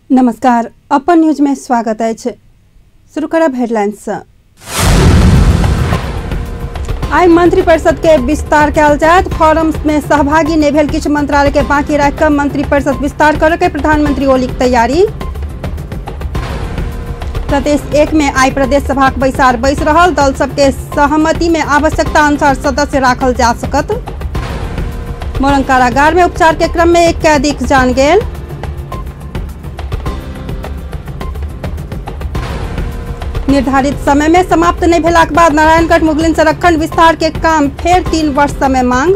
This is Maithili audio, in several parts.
नमस्कार, अपन न्यूज में स्वागत अछि। शुरू करब हेडलाइंस। आइ मंत्रिपरिषद के विस्तार कयल जायत। फोरम में सहभागी नहि भेल किछु मंत्रालय के बाकी राखि कऽ मंत्रिपरिषद विस्तार करय के प्रधानमंत्री ओलीक तैयारी। प्रदेश 1 में आइ प्रदेश सभाक बैसार बैस रहल। दल सबके सहमति में आवश्यकता अनुसार सदस्य राखल जा सकत। मोरंग कारागार में उपचार के क्रम में एक कैदीक जान गेल। निर्धारित समय में समाप्त नहीं भेलाक बाद नारायणगढ़ मुगलिन सड़क खंड विस्तार के काम फेर 3 वर्ष समय मांग।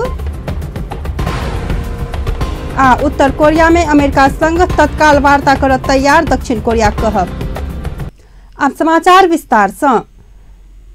आ उत्तर कोरिया में अमेरिका संग तत्काल वार्ता करत तैयार, दक्षिण कोरिया कहब। अब समाचार विस्तार से।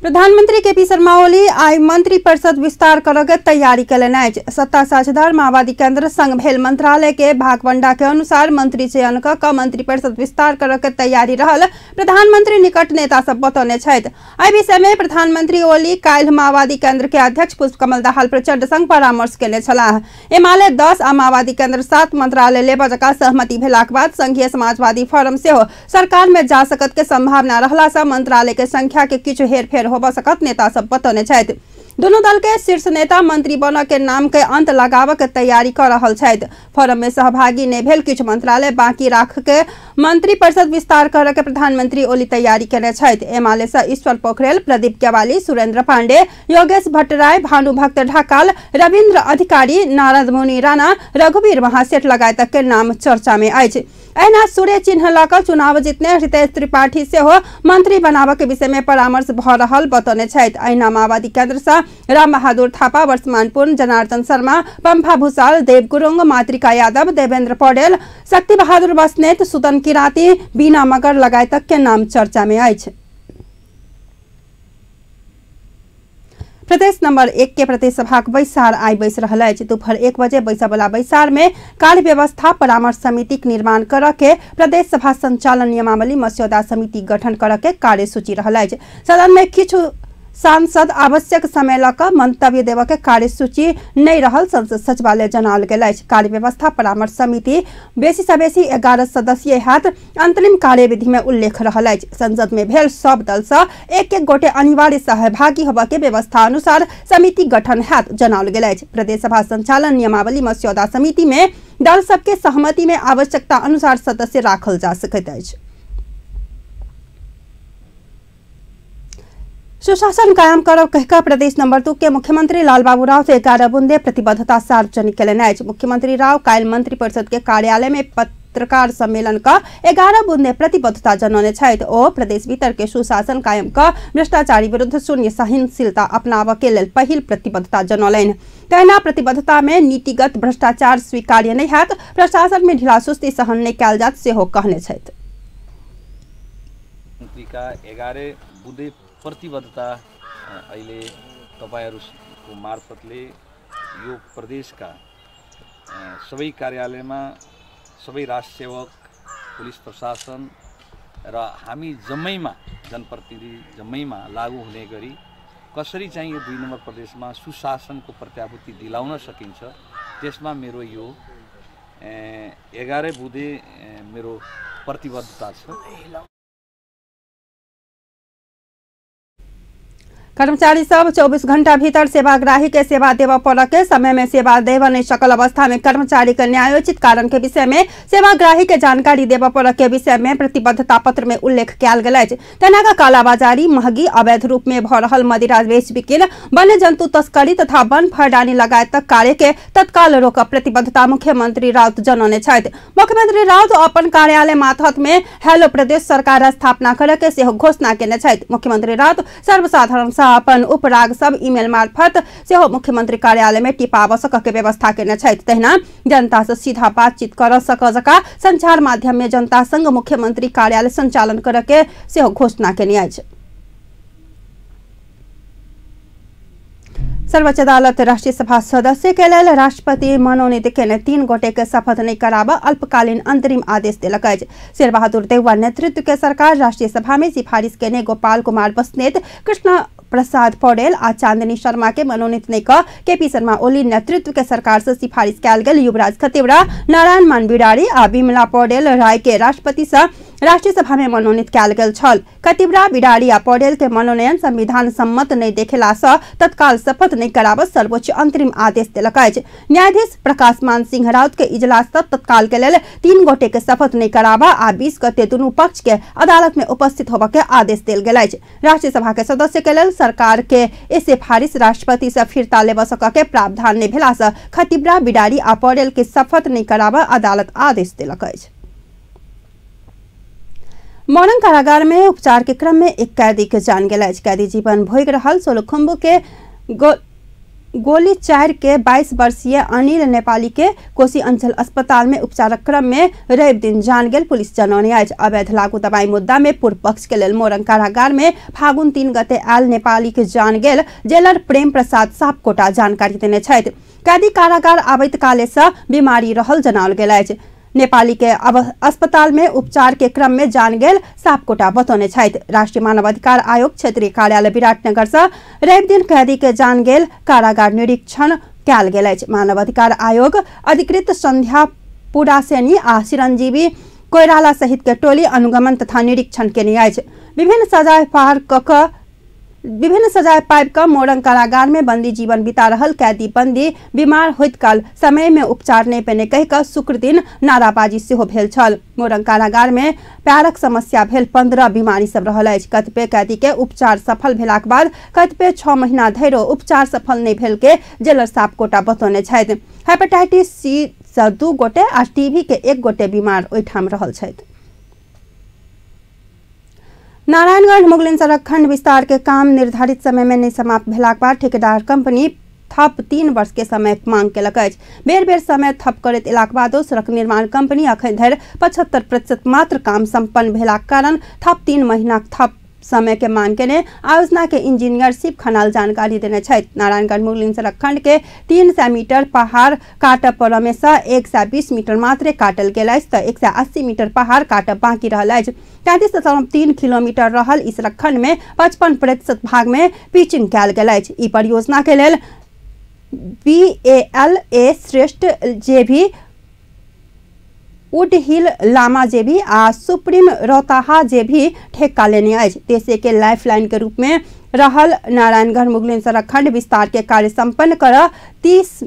प्रधानमंत्री के पी शर्मा ओली आइ मंत्रिपरिषद विस्तार करके तैयारी कयलनि अछि। सत्ता साझेदार माओवादी केंद्र संग भेल मंत्रालय के भागवंडा के अनुसार मंत्री चयन क मंत्रिपरिषद विस्तार करके तैयारी रहल प्रधानमंत्री निकट नेता सब बतौने छथि। एहि विषय में प्रधानमंत्री ओली काल्हि माओवादी केंद्र के अध्यक्ष पुष्पकमल दाहाल प्रचंड संग परामर्श केने छलाह। एमाले 10 आ माओवादी केंद्र 7 मंत्रालय लेबऽ जकाँ सहमति भेलाक बाद संघीय समाजवादी फोरम सेहो सरकार में जा सकत के संभावना रहला सँ मंत्रालय के संख्या के किछु हेरफेर होबऽ सकत नेता सब बतौने छथि। दुनू दल के शीर्ष नेता मंत्री बनऽ के नाम के अंत लगाबऽ के तैयारी कर रहल छथि। फोरम में सहभागी नहि भेल किछु मंत्रालय बाकी राख के मंत्रिपरिषद विस्तार करऽ के प्रधानमंत्री ओली तैयारी केने छथि। एमाले सँ ईश्वर पोखरेल, प्रदीप केवाली, सुरेंद्र पांडे, योगेश भट्टराय, भानुभक्त ढकाल, रविन्द्र अधिकारी, नारद मुनि राणा, रघुवीर महासेठ लगायतक के नाम चर्चा में अछि। एहिना सूर्य चिन्ह लऽ कऽ चुनाव जीतने हृदय त्रिपाठी सेहो मंत्री बनाबऽ के विषय में परामर्श भऽ रहल बतौने छथि। एहिना माओवादी केंद्र सँ राम बहादुर थापा, वर्तमान पूर्ण, जनार्दन शर्मा, पंफा भूषाल, देव गुरुंग, मातृका यादव, देवेंद्र पौडेल, शक्ति बहादुर बस्नेत, सुदन किराती, बीना मगर लगायतक के नाम चर्चा में अछि। प्रदेश नंबर 1 के प्रदेश सभाक बैसार आइ बैस रहल अछि। दोपहर 1 बजे बैसयवला बैसार में कार्य व्यवस्था परामर्श समितिक निर्माण करऽ के प्रदेश सभा संचालन नियमावली मस्यौदा समिति गठन करऽ के कार्यसूची रहल अछि। सदन में किछु सांसद आवश्यक समय लऽ कऽ मंतव्य देबऽ के कार्यसूची नहि रहल संसद सचिवालय जनाओल गेल अछि। कार्य व्यवस्था परामर्श समिति बेसी सँ बेसी 11 सदस्यीय हैत, अंतरिम कार्यविधि में उल्लेख रहल अछि। संसद में भेल सब दल सँ एक एक गोटे अनिवार्य सहभागी होबऽ के व्यवस्था अनुसार समिति गठन हैत जनाओल गेल अछि। प्रदेश सभा संचालन नियमावली मस्यौदा समिति में दल सबके सहमति में आवश्यकता अनुसार सदस्य राखल जा सकैत अछि। सुशासन कायम करब कहिकऽ प्रदेश नंबर 2 के मुख्यमंत्री लालबाबू राउत 11 बुंदे प्रतिबद्धता सार्वजनिक कयलनि अछि। मुख्यमंत्री राव काल्हि मंत्रिपरिषद के कार्यालय में पत्रकार सम्मेलन क 11 बुंदे प्रतिबद्धता जनौने छथि। ओ प्रदेश भीतर के सुशासन कायम क भ्रष्टाचारी विरुद्ध शून्य सहनशीलता अपनाबऽ के लेल पहिल प्रतिबद्धता जनौलनि। तहिना प्रतिबद्धता में नीतिगत भ्रष्टाचार स्वीकार्य नहि हैत, प्रशासन में ढिला सुस्ती सहन नहि कयल जायत सेहो कहने छथि। 11 बुंदे प्रतिबद्धता अहिले तपाईहरुको मार्फतले यो प्रदेशका सबै कार्यालयमा सबै राष्ट्रसेवक, पुलिस प्रशासन र हामी जम्मैमा जनप्रतिनिधि जम्मैमा लागू हुने गरी कसरी चाहिँ यो 2 नम्बर प्रदेशमा सुशासनको प्रत्याभूति दिलाउन सकिन्छ त्यसमा मेरो यो 11 बुँदे मेरो प्रतिबद्धता छ। कर्मचारी सब 24 घंटा भीतर सेवाग्राही के सेवा देव पड़ऽ के समय में सेवा देव नहीं सकल अवस्था में कर्मचारी के न्यायोचित कारण के विषय में सेवाग्राही के जानकारी देव पड़ऽ के विषय में प्रतिबद्धता पत्र में उल्लेख कयल गेल अछि। तेना कऽ कालाबाजारी, महगी, अवैध रूप में भऽ रहल मदिरा बेच बिकिन, वन्य जंतु तस्करी तथा वन फरडानी लगायतक कार्य के तत्काल रोकऽ प्रतिबद्धता मुख्यमंत्री राउत जनौने छथि। मुख्यमंत्री राउत अपन कार्यालय मातहत में हेलो प्रदेश सरकार स्थापना करऽ के सेहो घोषणा केने छथि। मुख्यमंत्री राउत सर्वसाधारण अपन उपराग सब ईमेल मार्फत सेहो मुख्यमंत्री कार्यालय में टिपाबऽ सकऽ के व्यवस्था केने छथि। तहिना जनता से सीधा बातचीत कर सकऽ जकाँ संचार माध्यम में जनता संग मुख्यमंत्री कार्यालय संचालन करऽ के सेहो घोषणा केने अछि। सर्वोच्च अदालत राष्ट्रीय सभा सदस्य के लेल राष्ट्रपति मनोनीत केने 3 गोटे के शपथ नहि कराबऽ अल्पकालीन अंतरिम आदेश देलक अछि। शेरबहादुर देउवा नेतृत्व के सरकार राष्ट्रीय सभा में सिफारिश केने गोपाल कुमार बस्नेत, कृष्ण प्रसाद पौडेल आ चांदनी शर्मा के मनोनीत नहि कऽ केपी शर्मा ओली नेतृत्व के सरकार से सिफारिश कयल गेल युवराज खतिवड़ा, नारायण मान बिरारी आ बिमला पौडेल राय के राष्ट्रपति से राष्ट्रीय सभा में मनोनीत कयल गेल छल। खतिवड़ा, बिरारी आ पौडेल के मनोनयन संविधान सम्मत नहि देखेला से तत्काल शपथ नहि कराबऽ सर्वोच्च अंतरिम आदेश देलक अछि। न्यायाधीश प्रकाश मान सिंह राउत के इजलास तत्काल के लेल 3 गोटे के शपथ नहि कराबऽ आ 20 गते दुनू पक्ष के अदालत में उपस्थित होबऽ के आदेश देल गेल अछि। राष्ट्रीय सभा के सदस्य के लेल सरकार के ए सिफारिश राष्ट्रपति से फिरता लेबऽ सकऽ के प्रावधान नहि भेला से खतिवड़ा, बिरारी आ पौडेल के शपथ नहि कराबऽ अदालत आदेश देलक अछि। मोरंग कारागार में उपचार के क्रम में एक कैदी के जान गेल अछि। कैदी जीवन भोगि रहल सोलुखुम्बु के गोली 4 के 22 वर्षीय अनिल नेपाली के कोशी अंचल अस्पताल में उपचारक क्रम में रवि दिन जान गेल पुलिस जनौने अछि। अवैध लागू दवाई मुद्दा में पूर्व पक्ष के लेल मोरंग कारागार में फागुन 3 गते आयल नेपाली के जान गेल जेलर प्रेम प्रसाद सापकोटा जानकारी देने छथि। कैदी कारागार आबैत काले से बीमारी रहल जनाओल गेल अछि। नेपाली के अब अस्पताल में उपचार के क्रम में जान गेल सापकोटा बतौने छथि। राष्ट्रीय मानवाधिकार आयोग क्षेत्रीय कार्यालय विराटनगर से रवि दिन कैदी के जान गेल कारागार निरीक्षण कयल गेल अछि। मानवाधिकार आयोग अधिकृत संध्या पुरासेनी आ चिरंजीवी कोइराला सहित के टोली अनुगमन तथा निरीक्षण केने अछि। विभिन्न सजाय पाबि कऽ मोरंग कारागार में बंदी जीवन बिता रहल कैदी बंदी बीमार होइत काल समय में उपचार नहि पेने कहि कऽ शुक्र दिन नाराबाजी सेहो भेल छल। मोरंग कारागार में पैरक समस्या भेल 15 बीमारी सब रहल अछि। कतिपय कैदी के उपचार सफल भेलाक बाद कतिपय 6 महीना धरि उपचार सफल नहि भेल के जेलर सापकोटा बतौने छथि। हेपेटाइटिस सी से 2 गोटे आ टीबी के 1 गोटे बीमार ओहिठाम रहल छथि। नारायणगढ़ मुगलिन सड़क खंड विस्तार के काम निर्धारित समय में नहीं समाप्त भेलाक बाद ठेकेदार कंपनी थप 3 वर्ष के समय मांग केलक अछि। बेर बेर समय थप करैत एलाक बादो सड़क निर्माण कंपनी अखन धरि 75% मात्र काम संपन्न भेलाक कारण थप 3 महीना थप समय के मांग केने आयोजना के इंजीनियर शिव खनाल जानकारी देने छथि। नारायणगढ़ मुगलिन सड़क खंड के 300 मीटर पहाड़ काटब पर में से 120 मीटर मात्र काटल गेल अछि तऽ 180 मीटर पहाड़ काटब बाकी रहल अछि। 33.3 किलोमीटर रहल इस सड़क खंड में 55% भाग में पिचिंग कयल गेल अछि। ई परियोजना के लेल BALA श्रेष्ठ जेभी, वुड हिल लामा जेबी आ सुप्रीम रौताहा जेबी ठेका लेने अछि। देश के लाइफलाइन के रूप में रहल नारायणगढ़ मुगलिन सड़क खंड विस्तार के कार्य संपन्न कर 30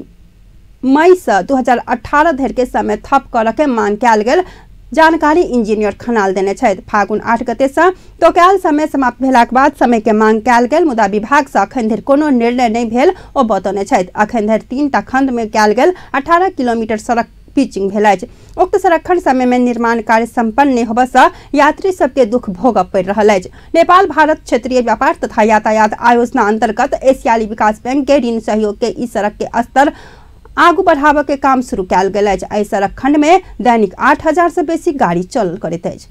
मई से 2018 धरि के समय थप कर के मांग कयल गेल जानकारी इंजीनियर खनाल देने छथि। फागुन 8 गते से तोकायल समय समाप्त भेलाक बाद समय के मांग कयल गेल मुदा विभाग से अखन धरि कोनो निर्णय नहि भेल ओ बतौने छथि। अखन धरि 3टा खंड में कयल गेल 18 किलोमीटर सड़क पिचिंग भेल अछि। उक्त सड़क खंड समय में निर्माण कार्य संपन्न नहि होबय से यात्री सबके दुख भोगय पड़ि रहल अछि। नेपाल भारत क्षेत्रीय व्यापार तथा यातायात आयोजना अंतर्गत एशियाली विकास बैंक के ऋण सहयोग के ई सड़क के स्तर आगू बढ़ाबय के काम शुरू कयल गेल अछि। एहि सड़क खंड में दैनिक 8000 से बेसी गाड़ी चलल करैत अछि।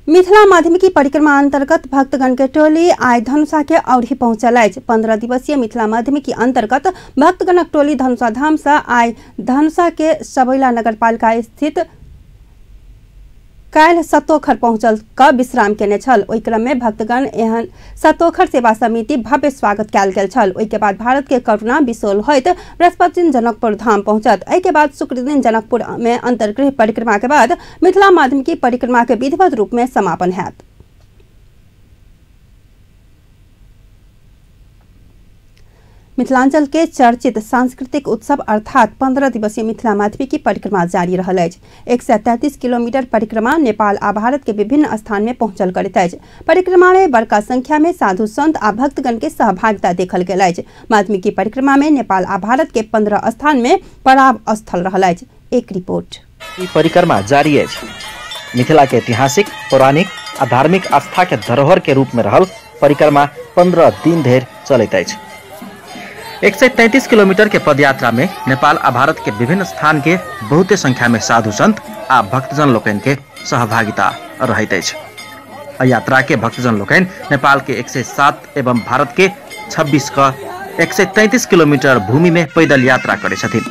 मिथिला माध्यमिकी परिक्रमा अंतर्गत भक्तगण के टोली आइ धनुषा के औरही पहुंचल अछि। 15 दिवसीय मिथिला माध्यमिकी अंतर्गत भक्तगणक टोली धनुषा धाम से आइ धनुषा के सबैला नगरपालिका स्थित काल्हि सतोखर पहुंचल क विश्राम केने छल। ओहि क्रम में भक्तगण एहन सतोखर सेवा समिति भव्य स्वागत कयल गेल छल। ओहि के बाद भारत के करुणा बिसोल होइत बृहस्पति दिन जनकपुर धाम पहुंचत। एहि के बाद शुक्र दिन जनकपुर में अंतर्गृह परिक्रमा के बाद मिथिला माध्यमिकी परिक्रमा के विधिवत रूप में समापन हैत। मिथिलांचल के चर्चित सांस्कृतिक उत्सव अर्थात 15 दिवसीय मिथिला माध्यमिकी परिक्रमा जारी रहल अछि। 133 किलोमीटर परिक्रमा नेपाल आ भारत के विभिन्न स्थान में पहुंचल करैत अछि। परिक्रमा में बड़का संख्या में साधु संत आ भक्तगण के सहभागिता देखल गेल अछि। माध्यमिकी परिक्रमा में नेपाल आ भारत के 15 स्थान में पड़ाव स्थल रहल अछि। एक रिपोर्ट। ई परिक्रमा जारी अछि। मिथिला के ऐतिहासिक, पौराणिक आ धार्मिक आस्था के धरोहर के रूप में रहल परिक्रमा 15 दिन धरि चलैत अछि। 133 किलोमीटर के पदयात्रा में नेपाल आ भारत के विभिन्न स्थान के बहुते संख्या में साधु संत आ भक्तजन लोकनि के सहभागिता रहैत अछि। यात्रा के भक्तजन लोकनि नेपाल के 107 एवं भारत के 26 का 133 किलोमीटर भूमि में पैदल यात्रा करै छथिन।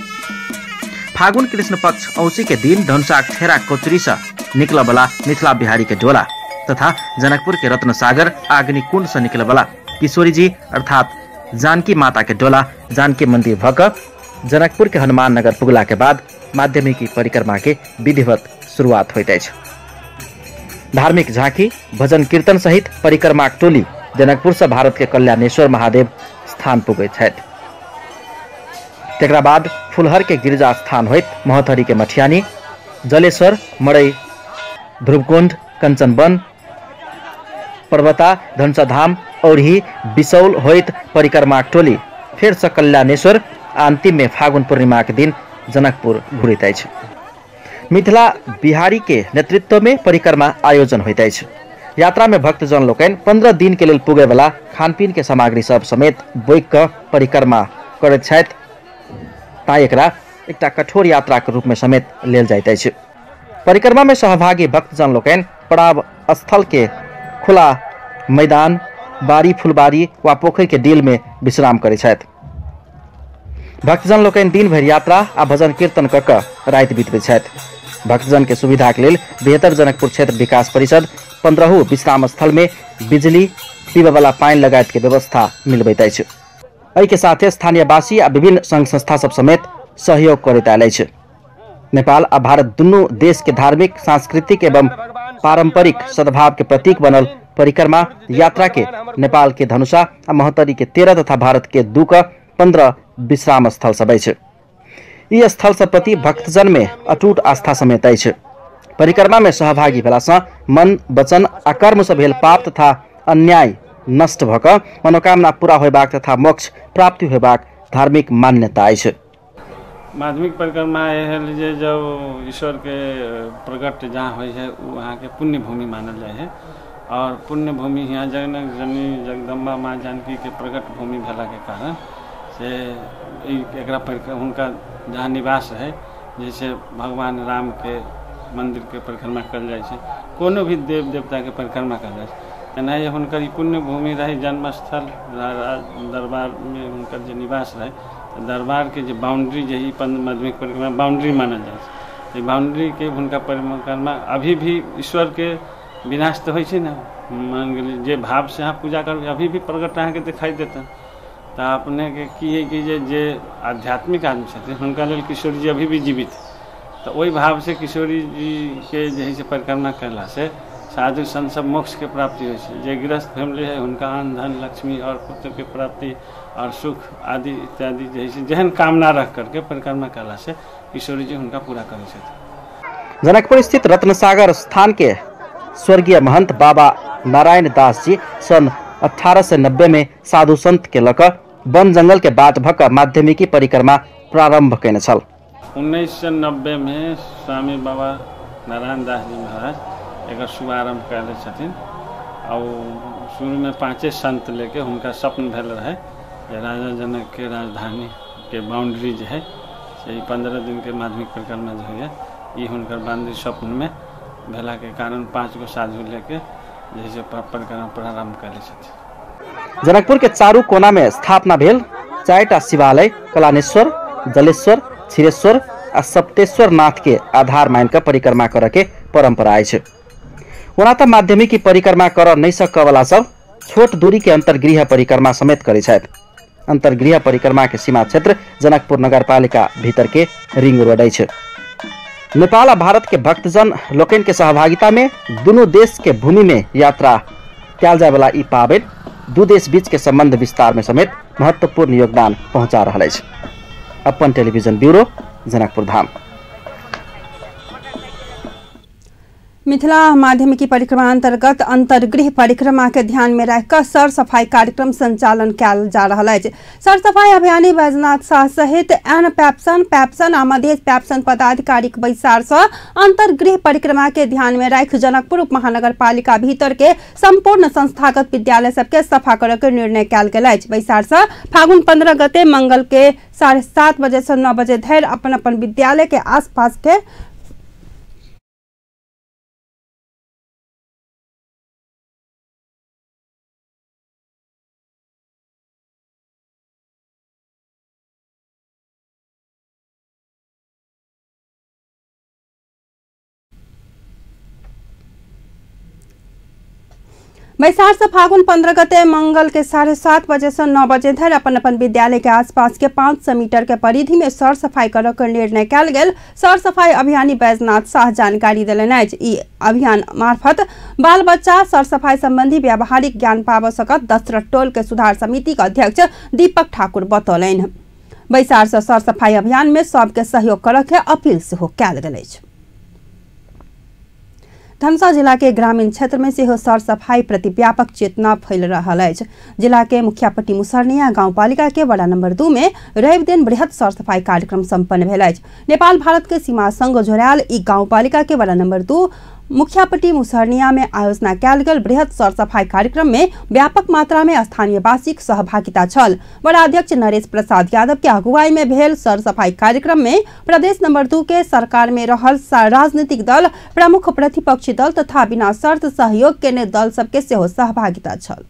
फागुन कृष्ण पक्ष औसी के दिन धनुषाक ठेरा कोचरी से निकल वाला मिथिला बिहारी के डोला तथा जनकपुर के रत्न सागर अग्नि कुंड से निकल वाला किशोरी जी अर्थात जानकी माता के डोला जानकी मंदिर भक जनकपुर के हनुमान नगर पुगला के बाद माध्यमिकी परिक्रमा के विधिवत शुरुआत होइत अछि। धार्मिक झांकी भजन कीर्तन सहित परिक्रमा टोली जनकपुर से भारत के कल्याणेश्वर महादेव स्थान पुगैत छथि। तकरा बाद फुलहर के गिरिजा स्थान होइत महोत्तरी के मठियानी, जलेश्वर, मड़ई, ध्रुवकुंड, कंचनवन, पर्वता, धनुषाधाम और ही बिसौल होइत परिक्रमा टोली फेर से कल्याणेश्वर अंतिम में फागुन पूर्णिमा के दिन जनकपुर घुरैत अछि। मिथिला बिहारी के नेतृत्व में परिक्रमा आयोजन होइत अछि। यात्रा में भक्तजन लोकनि 15 दिन के लेल पुगे वाला खानपीन के सामग्री सब समेत बोइक कऽ परिक्रमा करैत छथि। ताहि एकरा एकटा कठोर यात्रा के रूप में समेत लेल जाइत अछि। परिक्रमा में सहभागी भक्तजन लोकनि पड़ाव स्थल के खुला मैदान, बाड़ी, फुलबाड़ी वा पोखरि के डील में विश्राम करैत छथि। भक्तजन लोकनि दिन भरि यात्रा आ भजन कीर्तन कऽ कऽ राति बितबैत छथि। भक्तजन के सुविधा के लेल बेहतर जनकपुर क्षेत्र विकास परिषद 15 विश्राम स्थल में बिजली, पीबय वाला पानि लगायत के व्यवस्था मिलबैत अछि। एहि के साथे स्थानीयवासी आ विभिन्न संघ संस्था सब समेत सहयोग करैत आयल अछि। नेपाल आ भारत दुनू देश के धार्मिक, सांस्कृतिक एवं पारंपरिक सद्भाव के प्रतीक बनल परिक्रमा यात्रा के नेपाल के धनुषा आ महोत्तरी के 13 तथा भारत के 2 का 15 विश्राम स्थल सब अछि। ई स्थल सब प्रति भक्तजन में अटूट आस्था समेत अछि। परिक्रमा में सहभागी भेला सँ मन, वचन आ कर्म सँ भेल पाप तथा अन्याय नष्ट भऽ कऽ मनोकामना पूरा होयबाक तथा मोक्ष प्राप्ति होयबाक धार्मिक मान्यता अछि। माध्यमिक परिक्रमा है जे जब ईश्वर के प्रकट जहाँ होइ है वहाँ के पुण्य भूमि मानल जाए है और पुण्य भूमि यहाँ जनक जननी जगदम्बा माँ जानकी के प्रकट भूमि भेला के कारण से एकरा हुनका जहाँ निवास है, जैसे भगवान राम के मंदिर के परिक्रमा कल जाइ छै, कोनो भी देव देवता के परिक्रमा कल जाइ छै, एनाही हुनकर पुण्य भूमि रहे, जन्मस्थल दरबार में हुनकर जे निवास रहे, दरबार के जे बाउंड्री जे ही माध्यमिक परिक्रमा बाउंड्री मानल जाइ छै, बाउंड्री के हुनका परिक्रमा अभी भी ईश्वर के विनाश तऽ होइ छै ने, मान गेलियै जे भाव से अहाँ पूजा करबै अभी भी प्रकट अहाँके दिखाई देतनि। तऽ अपने के की है कि जे आध्यात्मिक आदमी छथिन हुनका लेल किशोरी जी अभी भी जीवित, तऽ ओहि भाव से किशोरी जी के जे है से परिक्रमा कयला से साधु संत सब मोक्ष के प्राप्ति होइ छै। जे गृहस्थ फैमिली है हुनका अन्न धन लक्ष्मी और पुत्र के प्राप्ति और सुख आदि इत्यादि जे है से जेहन कामना रख करके परिक्रमा कयला से किशोरी जी हुनका पूरा करै छथिन। जनकपुर स्थित रत्नसागर स्थान के स्वर्गीय महंत बाबा नारायण दास जी सन 1890 में साधु संत के लऽ कऽ वन जंगल के बाट भऽ कऽ माध्यमिकी परिक्रमा प्रारंभ कयने छल। 1990 में स्वामी बाबा नारायण दास जी महाराज एकर शुभारंभ कयले छथिन और शुरू में 5 संत लेके हुनका स्वप्न भेल रहे जे राजा जनक के राजधानी के बाउंड्री जे है से 15 दिन के माध्यमिक परिक्रमा जे होइए, ई हुनकर बाउंड्री स्वप्न में भेला के कारण 5 गो साधु लेके जे से परिक्रमा प्रारंभ कयले छथिन। जनकपुर के चारू कोना में स्थापना भेल 4टा शिवालय कलानेश्वर, जलेश्वर, क्षीरेश्वर आ सप्तेश्वर नाथ के आधार मान कऽ परिक्रमा करऽ के परंपरा अछि। ओना तऽ माध्यमिकी परिक्रमा करऽ नहि सकऽ वाला सब छोट दूरी के अंतर्गृह परिक्रमा समेत करै छथि। अंतर्गृह परिक्रमा के सीमा क्षेत्र जनकपुर नगरपालिका भीतर के रिंग रोड अछि। नेपाल आ भारत के भक्तजन लोकनि के सहभागिता में दुनू देश के भूमि में यात्रा कयल जाय वाला ई पाबनि दू देश बीच के संबंध विस्तार में समेत महत्वपूर्ण योगदान पहुंचा रहल अछि। अपन टेलीविजन ब्यूरो, जनकपुर धाम। मिथिला माध्यमिकी परिक्रमा अंतर्गत अंतर्गृह परिक्रमा के ध्यान में राखि सर सफाई कार्यक्रम संचालन कयल जा रहल अछि। सर सफाई अभियानी बैजनाथ शाह सहित एन पैप्सन, पैप्सन आ मधेश पैप्सन पदाधिकारी बैसार से अंतर्गृह परिक्रमा के ध्यान में राखि जनकपुर उप महानगरपालिका भीतर के संपूर्ण संस्थागत विद्यालय सबके सफा करय के निर्णय कयल गेल अछि। बैसार से फागुन 15 गते मंगल के 7:30 बजे से 9 बजे धरि अपन अपन विद्यालय के आसपास के बैसार से फागुन 15 गते मंगल के 7:30 बजे से 9 बजे धरि अपन अपन विद्यालय के आसपास के 500 मीटर के परिधि में सर सफाई करऽ के निर्णय कयल गेल। सर सफाई अभियानी बैजनाथ शाह जानकारी देलनि अछि। ई अभियान मार्फत बाल बच्चा सर सफाई संबंधी व्यावहारिक ज्ञान पाबऽ सकत। दशरथ टोल के सुधार समिति के अध्यक्ष दीपक ठाकुर बतौलनि। बैसार से सर सफाई अभियान में सबके सहयोग करऽ के अपील सेहो कयल गेल अछि। धनुषा जिला के ग्रामीण क्षेत्र में सेहो सर सफाई प्रति व्यापक चेतना फैल रहल अछि। जिला के मुखियापट्टी मुसरनिया गांवपालिका के वडा नंबर 2 में रवि दिन बृहत सर सफाई कार्यक्रम संपन्न भेल अछि। नेपाल भारत के सीमा संग जोड़ायल ई गांवपालिका के वडा नंबर 2 मुखियापट्टी मुसरनिया में आयोजना कयल गेल बृहत सर सफाई कार्यक्रम में व्यापक मात्रा में स्थानीयवासीक सहभागिता छल। वडा अध्यक्ष नरेश प्रसाद यादव के अगुवाई में भेल सर सफाई कार्यक्रम में प्रदेश नंबर 2 के सरकार में रहल राजनीतिक दल, प्रमुख प्रतिपक्षी दल तथा बिना शर्त सहयोग केने दल सबके सेहो सहभागिता छल।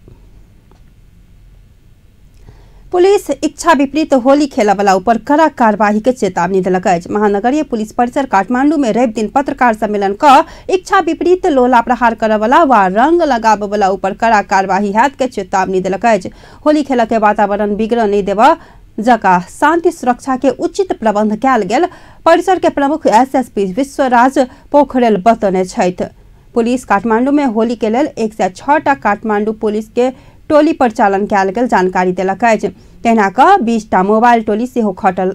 पुलिस इच्छा विपरीत होली खेलऽवला ऊपर कड़ा कार्यवाही के चेतावनी देलक अछि। महानगरीय पुलिस परिसर काठमांडू में रवि दिन पत्रकार सम्मेलन क इच्छा विपरीत लोला प्रहार करऽवला वा रंग लगाबऽवला ऊपर कड़ा कार्यवाही हैत के चेतावनी देलक अछि। होली खेल के वातावरण बिगड़ नहीं देबऽ जका शांति सुरक्षा के उचित प्रबंध कयल गेल परिसर के प्रमुख एसएसपी विश्वराज पोखरेल बतौने छथि। पुलिस काठमांडू में होली के लेल 106टा काठमांडू पुलिस के टोली परिचालन कयल गेल जानकारी देलक अछि। तहिना कऽ 20टा मोबाइल टोली सेहो खटल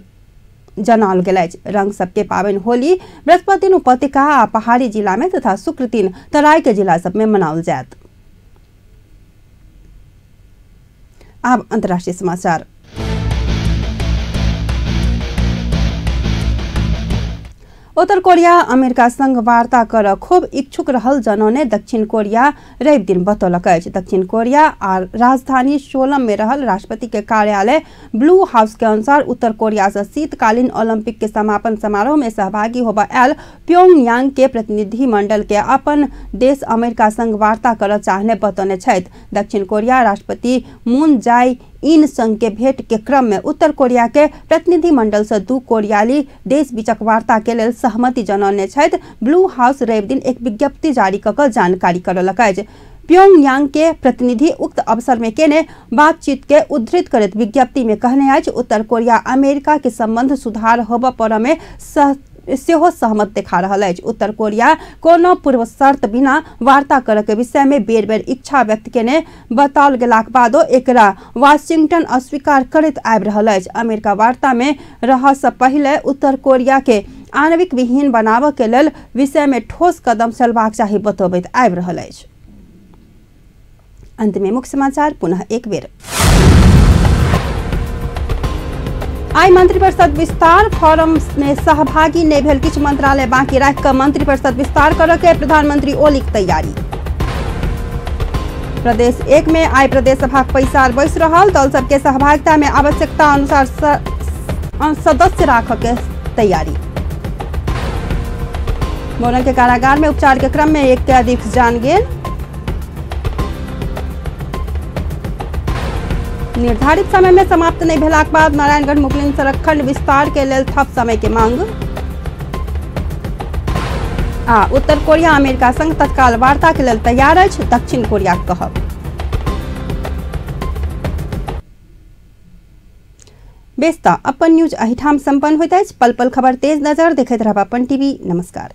जनाओल गेल अछि। रंग सबके पाबनि होली बृहस्पति दिन उपत्यका आ पहाड़ी जिला में तथा शुक्र दिन तराई के जिला सब में मनाओल जायत। आब अंतर्राष्ट्रीय समाचार। उत्तर कोरिया अमेरिका संग वार्ता कर खूब इच्छुक रहल जनौने दक्षिण कोरिया रवि दिन बतौलक अछि। दक्षिण कोरिया आ राजधानी सोलम में रहल राष्ट्रपति के कार्यालय ब्लू हाउस के अनुसार उत्तर कोरिया से शीतकालीन ओलंपिक के समापन समारोह में सहभागी होबय आयल प्योंगयांग के प्रतिनिधि मंडल के अपन देश अमेरिका संग वार्ता कर चाहने बतौने छथि। दक्षिण कोरिया राष्ट्रपति मून जाय इन संग के भेंट के क्रम में उत्तर कोरिया के प्रतिनिधि मंडल से दू कोरियाली देश बीचक वार्ता के लेल सहमति जनौने छथि। ब्लू हाउस रवि दिन एक विज्ञप्ति जारी कऽ कऽ जानकारी करौलक अछि। प्योंगयांग के प्रतिनिधि उक्त अवसर में केने बातचीत के उद्धृत करैत विज्ञप्ति में कहने अछि उत्तर कोरिया अमेरिका के संबंध सुधार होबय पर में सेहो सहमत देखा रहल अछि। उत्तर कोरिया कोनो पूर्व शर्त बिना वार्ता करऽ के विषय में बेर बेर इच्छा व्यक्त केने बताओल गेलाक बादो एकरा वाशिंगटन अस्वीकार करैत आबि रहल अछि। अमेरिका वार्ता में रहऽ से पहिले उत्तर कोरिया के आणविक विहीन बनाबऽ के लेल विषय में ठोस कदम चलबाक चाही बतबैत आबि रहल अछि। अंत में मुख्य समाचार पुनः एक बेर। आई मंत्रिपरिषद विस्तार फोरम में सहभागी नहीं भेल किछु मंत्रालय बाकी राखि कऽ मंत्रिपरिषद विस्तार करऽ के प्रधानमंत्री ओलीक तैयारी। प्रदेश 1 में आई प्रदेश सभाक बैसार बैस रहल दल सबके सहभागिता में आवश्यकता अनुसार सदस्य राखऽ के तैयारी। मोरंग के कारागार में उपचार के क्रम में एक कैदीक जान गेल। निर्धारित समय में समाप्त नहीं भेलाक बाद नारायणगढ़ मुगलिन सड़क खंड विस्तार के लेल थप समय के मांग। आ उत्तर कोरिया अमेरिका संग तत्काल वार्ता के लेल तैयार अछि दक्षिण कोरिया कहब। बेस त अपन न्यूज एहिठाम संपन्न होइत अछि। पल पल खबर तेज नजर देखैत रहब अपन टीवी। नमस्कार।